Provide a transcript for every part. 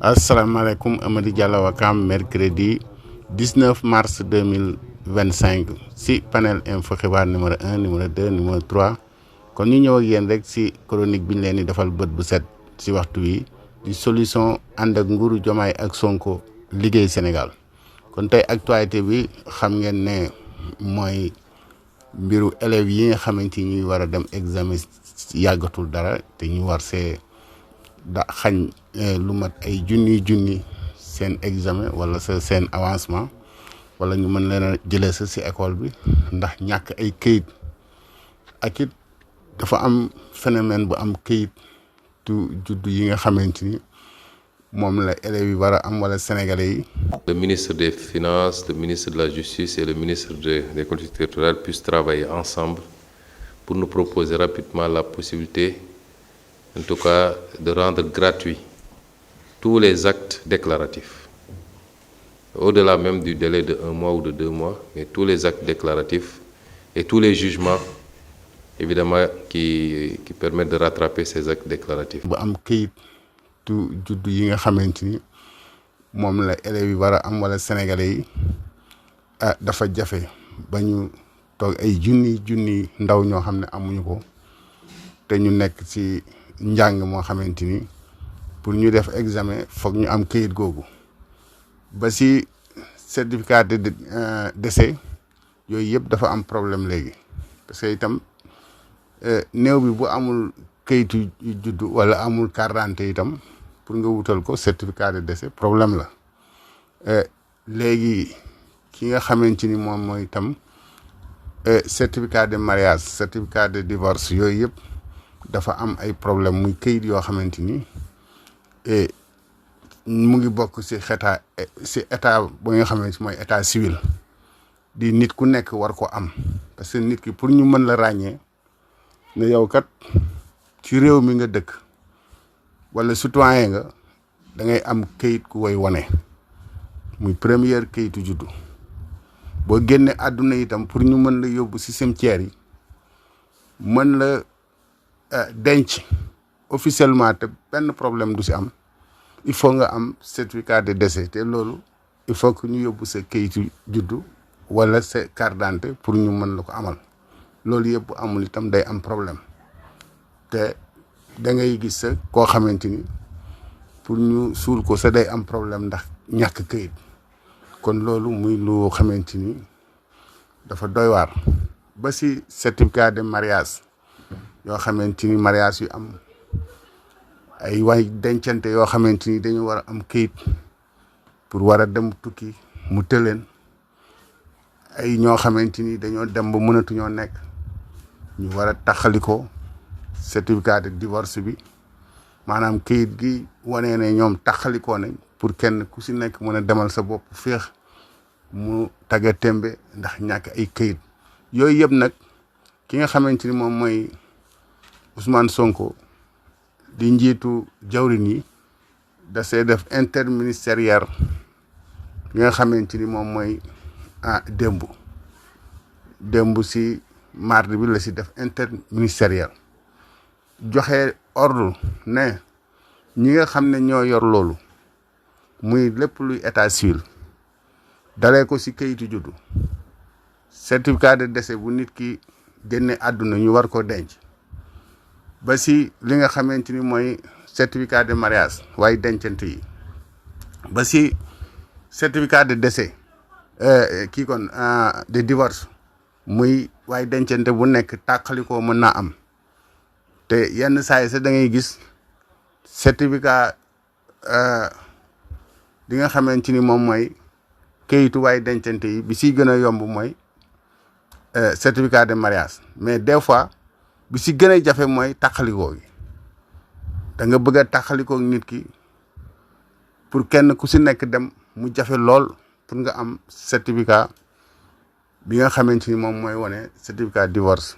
asalaamaaleykum Amady Diallo Wakam mercredi 19 mars 2025 si panel info xibaar numéro 1 numéro 2 numéro 3 kon ñu ñëw ak yéen rek si chronique bi ñu leen di defal bët bu set si waxtu wi di solution ànd ak nguuru Jomaay ak Sonko liggéey Sénégal kon tey actualité bi xam ngeen ne mooy mbiru élèves yi nga xamante ni ñuy war a dem examen yàggatul dara te ñu war see xañ lu mat ay junni seen examen wala seen avancement wala ñu mën leen a jëlee sa si école bi ndax ñàkk ay këyit ak it dafa am phénomène bu am këyit tu juddu yi nga xamante ni moom la élèves yi war a am wala sénégalais yi. Le ministre des Finances, le ministre de la Justice et le ministre des collectivités territoriales puissent travailler ensemble pour nous proposer rapidement la possibilité, en tout cas, de rendre gratuits tous les actes déclaratifs. Au-delà même du délai de 1 mois ou de 2 mois, mais tous les actes déclaratifs et tous les jugements, évidemment, qui permettent de rattraper ces actes déclaratifs. Bu am këyit tu juddu yi nga xamante ni moom la élèves yi war a am wala sénégalais yi dafa jafe ba ñu toog ay junni ndaw ñoo xam ne amuñu ko te ñu nekk ci njàng moo xamante ni pour ñu def examen foog ñu am këyit googu ba ci certificat de décès yooyu yëpp dafa am problème léegi parce que itam néew bi bu amul këyitu juddu wala amul carte d'identité itam pour nga wutal ko certificat de décès problème la léegi ki nga xamante ni moom mooy itam certificat de mariage certificat de divorce yooyu yëpp dafa am ay problème muy këyit yoo xamante ni mu ngi bokk ci état ba nga xamante mooy état civil di nit ku nekk war ko am parce que nit ki pour ñu mën la ràññee ne yow kat ci réew mi nga dëkk wala citoyen nga da ngay am këyit ku koy wane muy première këyitu juddu boo génne àdduna itam pour ñu mën la yóbbu ci cimetière yi mën la denc officiellement te benn problème du ci am il faut nga am certificat de décès te loolu il faut que ñu yóbbu sa këyitu juddu wala sa carte d'identité pour ñu mën la ko amal loolu yëpp amul itam day am problème te da ngay gis sa koo xamante ni pour ñu suul ko sa day am problème ndax ñàkk këyit kon loolu muy lu xamante ni dafa doy waar ba ci certificat de mariage yoo xamante ni mariage yu am ay way dencante yoo xamante ni dañu war a am këyit pour war a dem tukki mu tëleen ay ñoo xamante ni dañoo dem ba mënatuñoo nekk ñu war a taxaliko certificat de divorce bi maanaam këyit gi wane ne ñoom taxalikoo nañ pour kenn ku ci nekk mën a demal sa bopp féex mu tagga tembe ndax ñàkk ay këyit yooyu yëpp nag ki nga xamante ni moom mooy Ousmane Sonko di njiitu jawrin yi da see def interministériel ki nga xamante ni moom mooy démb ci mardi bi la ci def interministériel joxe ordre ne ñi nga xam ne ñoo yor loolu muy lépp luy état civil dalee ko ci kayitu juddu certificat de décès bu nit ki génne àdduna ñu war ko denc ba ci li nga xamante ni mooy certificat de mariage waaye dencante yi ba ci certificat de décès de divorce muy waaye dencante bu nekk tàqalikoo mën naa am te yenn saa yi sax da ngay gis certificat li nga xamante ni moom mooy këyitu waaye dencante yi bi si gën a yomb mooy certificat de mariage mais des fois bi si gën a jafe mooy tàqalikoo gi da nga bëgg a tàqalikoo nit ki pour kenn ku si nekk dem mu jafe lool pour nga am certificat bi nga xamante ni moom mooy wane certificat divorce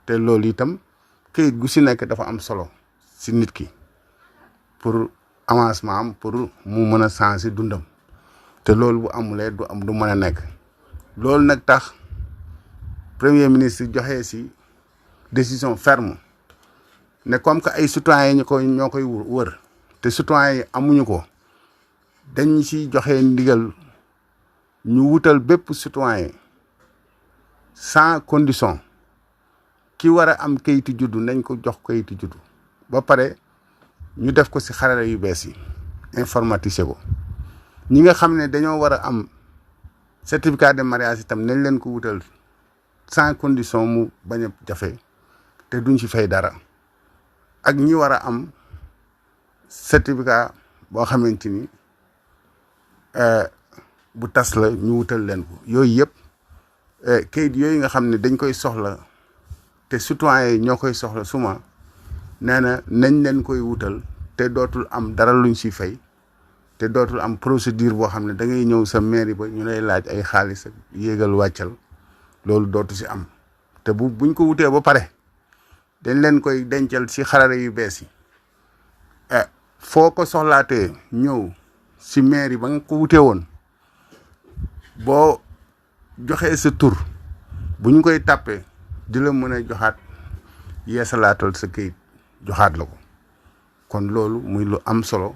te loolu itam këyit gu si nekk dafa am solo si nit ki pour avancement am pour mu mën a changer dundam te loolu bu amulee du mën a nekk loolu nag tax premier ministre joxe si décision ferme ne comme que ay citoyens ñoo koy wër te citoyen yi amuñu ko dañ ci joxe ndigal ñu wutal bépp citoyen sans condition ki war a am kayitu juddu nañ ko jox kayitu juddu ba pare ñu def ko ci xarala yu bees yi informatiser ko ñi nga xam ne dañoo war a am certificat de mariage itam nañ leen ko wutal sans condition mu bañ a jafe te duñ ci fay dara ak ñi war a am certificat boo xamante ni bu tas la ñu wutal leen ko yooyu yëpp kayit yooyu nga xam ne dañ koy soxla te citoyen yi ñoo koy soxla suma nee na nañ leen koy wutal te dootul am dara luñ ci fay te dootul am procédure boo xam ne da ngay ñëw sa mairie ba ñu lay laaj ay xaalis ak yéegal wàccal loolu dootu ci am te buñ ko wutee ba pare dañ leen koy dencal ci xarala yu bees yi foo ko soxlaatee ñëw ci mairie ba nga ko wutee woon boo joxee sa tur bu ñu koy tàppee di la mën a joxaat yeesalaatal sa këyit joxaat la ko kon loolu muy lu am solo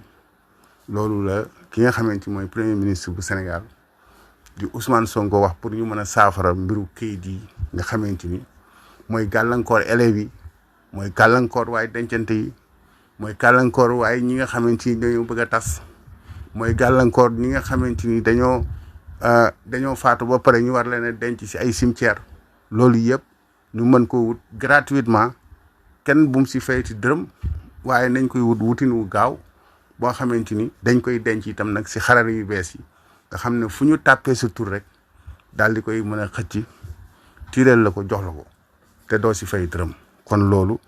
loolu la ki nga xamante mooy premier ministre bu Sénégal di Ousmane Sonko wax pour ñu mën a saafara mbiru këyit yi nga xamante ni mooy gàllankoor élèves yi mooy gàllankoor waaye dencante yi mooy gàllankoor waaye ñi nga xamante ni dañoo bëgg a tas mooy gàllankoor ñi nga xamante ni dañoo faatu ba pare ñu war leen a denc ci ay cimetière loolu yëpp ñu mën ko wut gratuitement kenn bu mu ci fayti dërëm waaye nañ koy wut wutin wu gaaw boo xamante ni dañ koy denc itam nag ci xarala yu bees yi nga xam ne fu ñu tàppee sa tur rek daal di koy mën a xëcc tiireel la ko jox la ko te doo ci fay dërëm kon loolu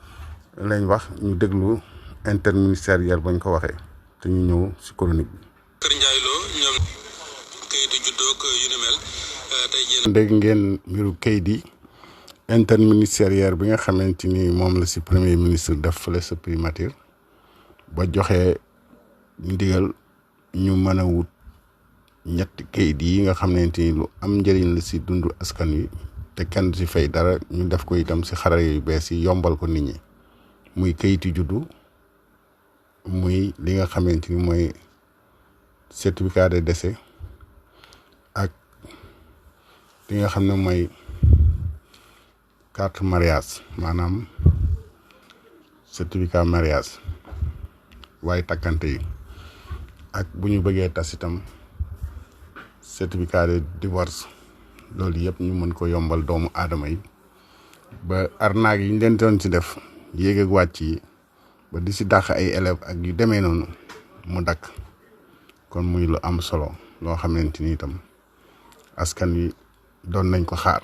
lañ wax ñu déglu interministériel bañ ko waxee te ñu ñëw ci chronique bi. Kër Ndiaye Lo ñoom kayitu juddoo ak yu ni mel tey jii. dégg ngeen mbiru kayit yi interministériel bi nga xamante ni moom la ci premier ministre def fële sa primature ba joxee ndigal ñu mën a wut ñetti kayit yi nga xamante ni lu am njëriñ la ci dundu askan wi te kenn ci fay dara ñu def ko itam ci xarala yu bees yi yombal ko nit ñi muy kayitu juddu muy li nga xamante ni mooy certificat de décès ak li nga xam ne mooy carte mariage maanaam certificat mariage waaye takkante yi ak bu ñu bëggee tas itam certificat de divorce loolu yëpp ñu mën ko yombal doomu aadama yi ba arnaque yi ñu leen doon ci def yéeg ak wàcc yi ba di ci dàq ay élèves ak yu demee noonu mu dakk kon muy lu am solo loo xamante ni itam askan wi doon nañ ko xaar